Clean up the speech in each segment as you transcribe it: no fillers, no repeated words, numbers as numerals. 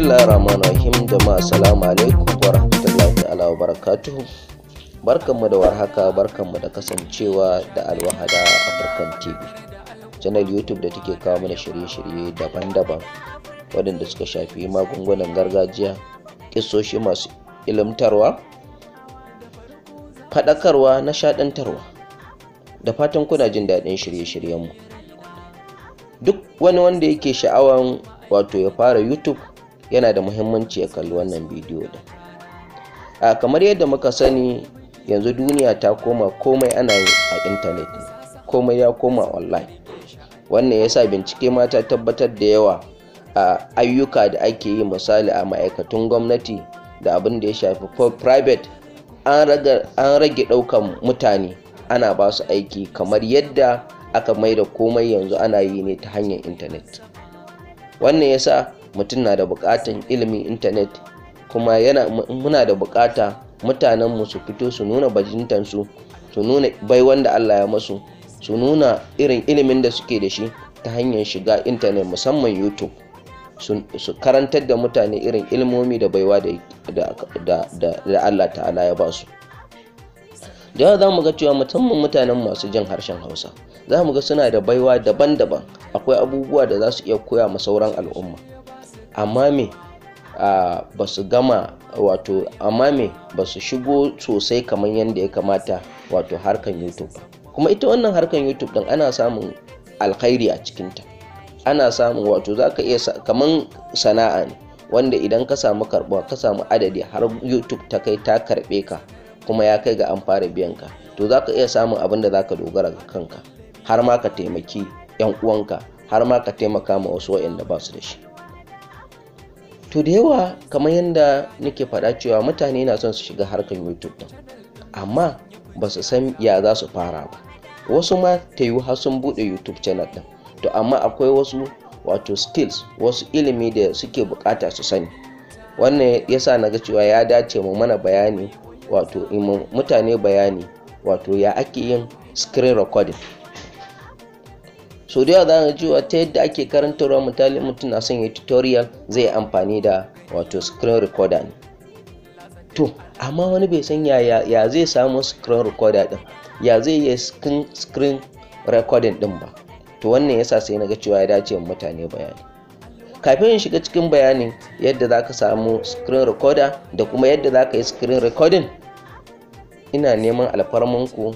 Bismillahir Rahmanir Rahim. Jama'a, assalamu alaikum wa rahmatullahi ta'ala wa barakatuhu. Barkanmu da warhaka, barkanmu da kasancewa da Alwahada African TV. Channel YouTube da take kawo mana shirye-shirye daban-daban waɗanda suka shafi magungunan gargajiya, kissoshi masu ilimtarwa, faɗakarwa, nishaɗantarwa. Da fatan kuna jin daɗin shirye-shiryenmu. Duk wani wanda yake sha'awan wato ya fara YouTube, yana da muhimmanci ya kalli wannan bidiyo din. A kamar yadda muka sani, yanzu duniya ta koma komai ana yi a intanet ne, komai ya koma online. Wannan yasa bincike ma ta tabbatar da yawa a ayyuka da ake yi, misali a ma'aikatun gwamnati da abin da ya shafi private, an rage ɗaukan mutane ana ba su aiki, kamar yadda aka mai da komai yanzu ana yi ne ta hanyar intanet. Wannan yasa mutum na da buƙatan ilimin intanet, kuma yana muna da buƙata mutanenmu su fito su nuna bajintansu, su nuna baiwan da Allah ya masu, su nuna irin ilimin da suke da shi ta hanyar shiga intanet, musamman YouTube, su karantar da mutane irin ilimomi da baiwa da Allah ta'ala ya ba su. Da yawa za mu ga cewa musamman mutanen masu jin harshen Hausa, za mu ga suna da baiwa daban-daban. Akwai abubuwa da za su iya koya ma sauran al'umma, amma me ba su gama, wato amma me ba su shigo sosai kamar yadda ya kamata wato harkan YouTube ba. Kuma ita wannan harkan YouTube din ana samun alkhairi a cikinta, ana samun, wato za ka iya kamar sana'a ne wanda idan ka samu karɓuwa, ka samu adadi, har YouTube ta kai ta karɓe ka, kuma ya kai ga an fara biyan ka, to za ka iya samun abin da za ka dogara ga kanka, har ma ka taimaki 'yan uwanka, har ma ka taimaka ma wasu waɗanda ba su da shi. To, da yawa, kamar yadda nake faɗa cewa mutane na son su shiga harkar YouTube ɗin, amma ba su san ya za su fara ba. Wasu ma ta yiwu har sun buɗe YouTube channel ɗin, to amma akwai wasu wato skills, wasu ilimi da suke bukata su sani. Wannan yasa na ga cewa ya dace mu mana bayani, wato mutane bayani, wato ya ake yin screen recording. So da yawa za ga cewa ta yadda ake karantarwa, misali mutum na son ya tutorial, zai amfani da wato screen recorder ne. To amma wani bai san ya zai samu screen recorder din, ya zai yi screen recording din ba. To wannan yasa sai na ga cewa ya dace mutane bayani. Kafin in shiga cikin bayanin yadda za ka samu screen recorder da kuma yadda za ka yi screen recording, ina neman alfarmanku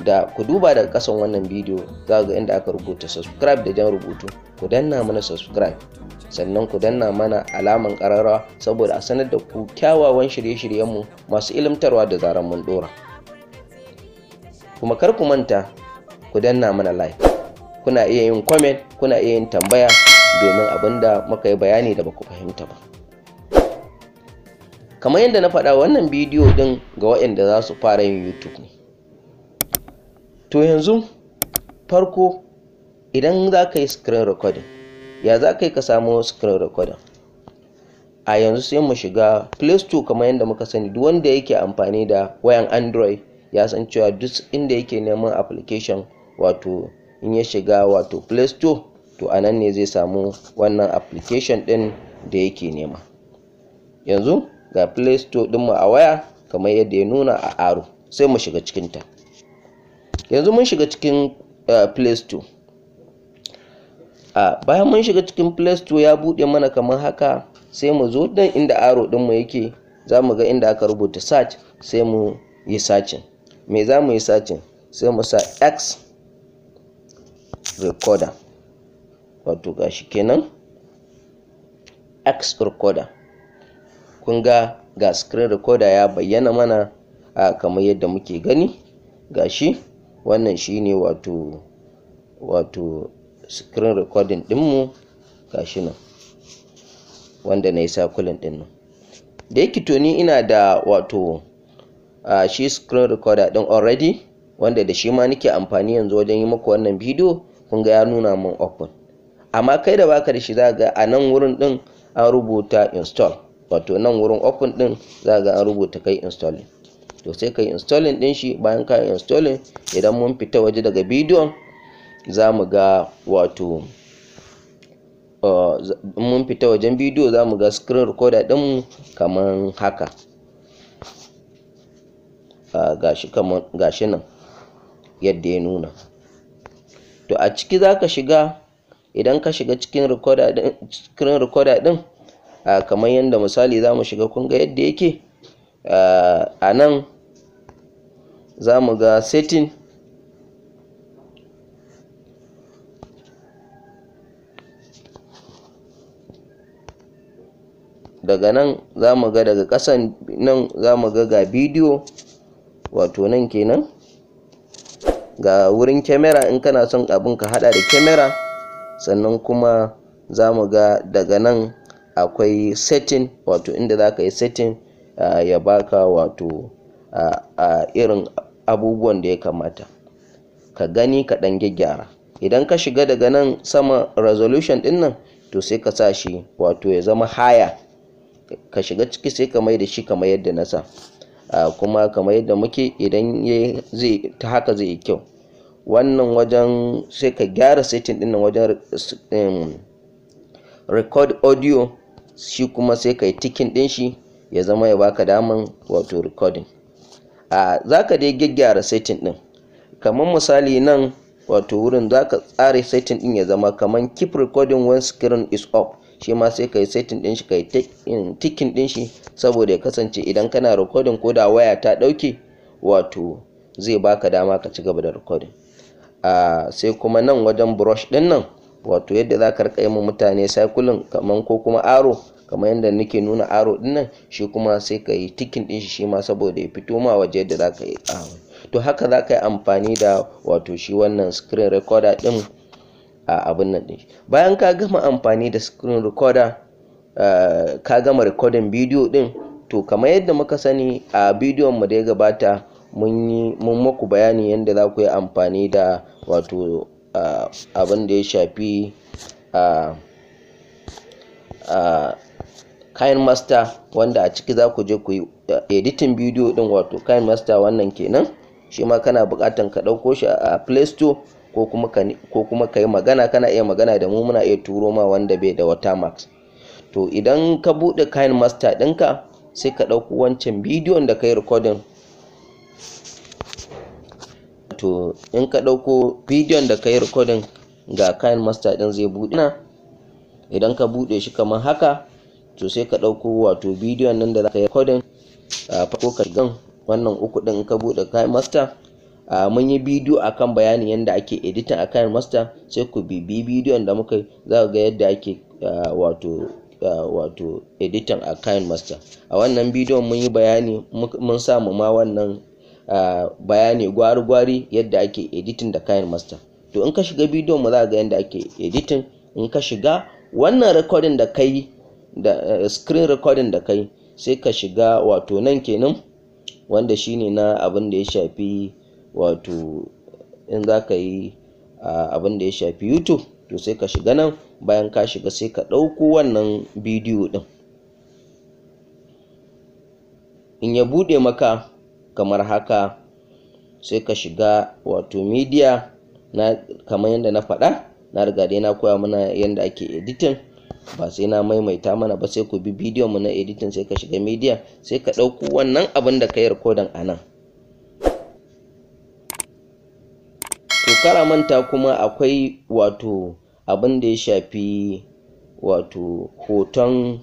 da ku duba daga kasan wannan bidiyo, za ga inda aka rubuta "subscribe" da jan rubutu. Ku danna mana subscribe, sannan ku danna mana alaman kararrawa, saboda a sanar da ku kyawawan shirye-shiryenmu masu ilimtarwa da zaran mun dora. Kuma kar ku manta ku danna mana like. Kuna iya yin comment, kuna iya yin tambaya domin abin da muka yi bayani da baku fahimta ba. Kamar yadda na faɗa, wannan bidiyo ɗin ga waɗanda za su fara yin YouTube ne. To yanzu farko, idan za ka yi screen recording, ya za ka yi ka samu screen recording? A yanzu sai mu shiga Play Store. Kamar yadda muka sani, duk wanda yake amfani da wayan Android ya san cewa duk inda yake neman application, wato in ya shiga wato Play Store, to a nan ne zai samu wannan application ɗin da yake nema. Yanzu ga Play Store ɗinmu a waya kamar yadda ya nuna a arrow, sai mu shiga cikinta. Yanzu mun shiga cikin Play Store. Bayan mun shiga cikin Play Store, ya buɗe mana kamar haka. Sai mu zo dan inda arrow ɗinmu yake, za mu ga inda aka rubuta "search", sai mu yi searching. Me za mu yi searching? Sai mu sa X recorder, wato gashi kenan, X recorder. Kun ga, ga screen recorder ya bayyana mana a kamar yadda muke gani. Gashi, wannan shine wato screen recording dinmu, gashi nan wanda na yi circling din nan. Da yake to ni ina da wato shi screen recorder din already, wanda da shi ma nake amfani yanzu wajen yi muku wannan bidiyo, kun ga ya nuna min "open". Amma kai da baka da shi, za ga a nan wurin din an rubuta "install", wato nan wurin "open" din za ga an rubuta kai "installing". To sai kai installing din shi. Bayan ka installing, idan mun fita waje daga bidiyon, za mu ga wato In mun fita wajen bidiyo, za mu ga screen recorder ɗinmu kaman haka. Gashi, kaman gashi nan yadda ya nuna. To, a ciki za ka shiga. Idan ka shiga cikin recorder ɗin, screen recorder ɗin, kamar yadda misali za mu shiga, kun ga yadda yake a nan, za mu ga setting. Daga nan za mu ga, daga ƙasan nan za mu ga bidiyo, wato nan kenan, ga wurin kyamara in kana son abin ka hada da kyamara. Sannan kuma za mu ga daga nan akwai setting, wato inda za ka yi setting ya baka wato irin abubuwan da ya kamata ka gani ka ɗan gyaggyara. Idan ka shiga daga nan sama, resolution ɗin nan, to sai ka sa shi wato ya zama higher. Ka shiga ciki, sai ka mai da shi kamar yadda na sa. Kuma kamar yadda muke, idan zai ta haka zai yi kyau. Wannan wajen sai ka gyara setting ɗin nan wajen record audio, shi kuma sai ka yi ticking ɗin shi, ya zama ya baka daman wato recording. Za ka dai gyaggyara setting ɗin, kamar misali nan, wato wurin za ka tsara setting ɗin ya zama kamar keep recording when screen is off. Shi ma sai ka yi setting ɗin shi, ka yi ticking ɗin shi, saboda ya kasance idan kana recording, ko da waya ta ɗauke, wato zai baka dama ka ci gaba da recording. Sai kuma nan wajen brush ɗin nan, wato yadda za ka riƙa yi ma mutane circling kaman ko kuma arrow, kamar yadda nake nuna arrow ɗin nan, shi kuma sai ka yi ticking ɗin shi, shi ma saboda ya fito ma waje yadda za ka yi. To, haka za ka yi amfani da wato shi wannan screen recorder ɗin a abin nan ɗin. Bayan ka gama amfani da screen recorder, ka gama recording bidiyo ɗin, to kamar yadda muka sani, a bidiyon mu da ya gabata mun yi mun muku bayani yadda za ku yi amfani da wato abin da ya shafi KineMaster, wanda a ciki za ku je ku yi editing bidiyo din, wato KineMaster wannan kenan. Shi ma kana buƙatan ka ɗauko shi a Play Store, ko kuma ka yi magana, kana iya magana da mu, muna iya turo ma wanda bai da watermarks. To, idan ka buɗe KineMaster ɗinka, sai ka ɗauko wancan bidiyon da ka yi recording. To, in ka ɗauko bidiyon da ka yi recording, ga KineMaster ɗin zai buɗe na. Idan ka buɗe shi kamar haka, to sai ka ɗauko wato bidiyon nan da za ka yi recording. A farko ka gan wannan uku ɗin. In ka buɗe KineMaster, mun yi bidiyo akan bayanin yadda ake editing a KineMaster, sai ku bibiyi bidiyon da muka yi, za ku ga yadda ake wato editing a KineMaster. A wannan bidiyon mun yi bayani, mun samu ma wannan bayani gwari-gwari yadda ake editing da KineMaster. To, in ka shiga bidiyon mu, za ga yadda ake editing. In ka shiga wannan recording da kai da screen recording da kai, sai ka shiga wato nan kenan, wanda shine na abin da ya shafi wato in za ka yi abin da ya shafi YouTube. To, sai ka shiga nan. Bayan ka shiga, sai ka ɗauko wannan bidiyo ɗin. In ya buɗe maka kamar haka, sai ka shiga wato media na. Kamar yadda na faɗa, na riga dai na koya mana yadda ake editing, ba sai na maimaita mana ba, sai ku bi bidiyon mu na editing. Sai ka shiga media, sai ka ɗauko wannan abin da ka yi recording a nan. To, kara manta kuma akwai wato abin da ya shafi wato hoton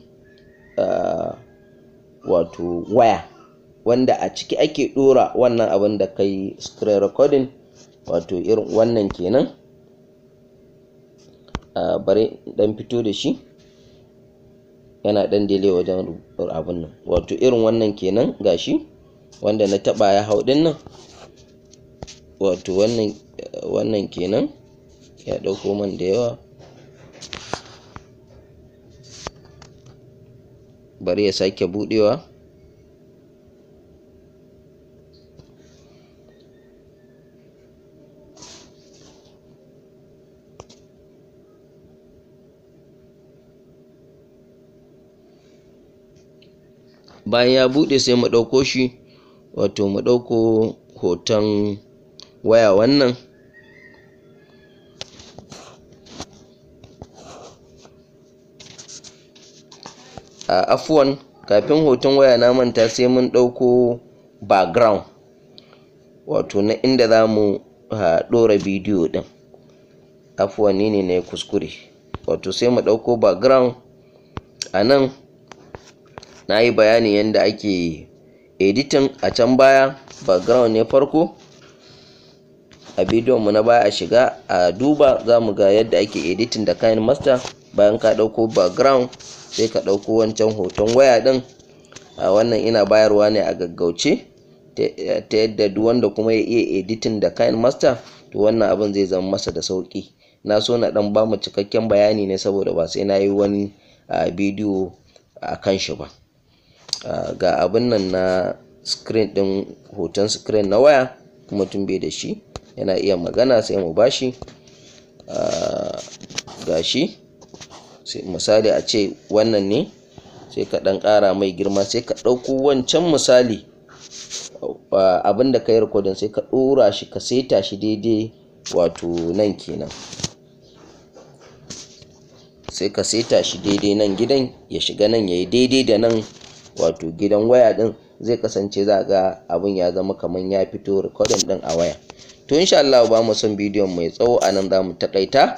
wato waya, wanda a ciki ake ɗora wannan abin da ka yi screen recording, wato irin wannan kenan. Bari dan fito da shi, yana dan delay wajen abin nan. Wato irin wannan kenan, gashi wanda na taba ya hau din nan, wato wannan kenan. Ya dauko man da yawa, bari ya sake budewa. Bayan ya buɗe, sai mu ɗauko shi, wato mu ɗauko hoton waya wannan. Afuwan, kafin hoton waya na manta, sai mun ɗauko background, wato na inda za mu ɗora bidiyo ɗin. Afuwan, ni ne na yi kuskure. Wato sai mu ɗauko background. A nan na yi bayanin yadda ake editing a can baya. Background ne farko a bidiyon mu na baya, a shiga a duba, za mu ga yadda ake editing da KineMaster. Bayan ka ɗauko background, sai ka ɗauko wancan hoton waya ɗin. A wannan ina bayarwa ne a gaggauce, ta yadda duk wanda kuma ya iya editing da KineMaster, to wannan abin zai zama masa da sauƙi. Na so na ɗan bamu cikakken bayani ne saboda ba sai na yi wani bidiyo a kan shi ba. Ga abin nan na screen ɗin, hoton screen na waya. Mutum bai da shi, yana iya magana, sai mu bashi. Ga shi, misali a ce wannan ne, sai ka ɗan ƙara mai girma, sai ka ɗauko wancan, misali abin da ka yi recording, sai ka ɗora shi, ka saita shi daidai, wato nan kenan. Sai ka saita shi daidai nan gidan, ya shiga nan, ya yi daidai da nan, wato gidan waya ɗin. Zai kasance za ga abin ya zama kamar ya fito recording ɗin a waya. To, insha Allah, ba mu son bidiyon mai tsawo, a nan za mu taƙaita.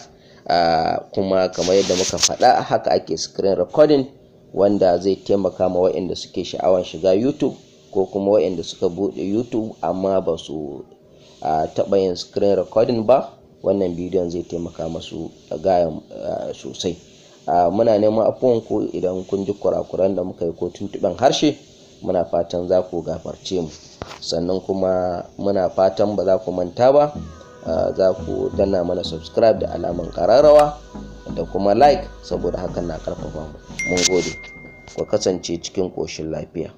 Kuma kamar yadda muka faɗa, haka ake screen recording, wanda zai taimaka ma waɗanda suke sha'awan shiga YouTube, ko kuma waɗanda suka buɗe YouTube amma ba su taɓa yin screen recording ba. Wannan bidiyon zai taimaka masu gayan sosai. Muna neman afuwan ku idan kun ji kurakuran da muka yi ko tuntuɓen harshe. Muna fatan za ku gafarce mu. Sannan kuma muna fatan ba za ku manta ba, za ku danna mana subscribe da alaman ƙararrawa da kuma like, saboda hakan na ƙarfafa mu. Mun gode, ku kasance cikin ƙoshin lafiya.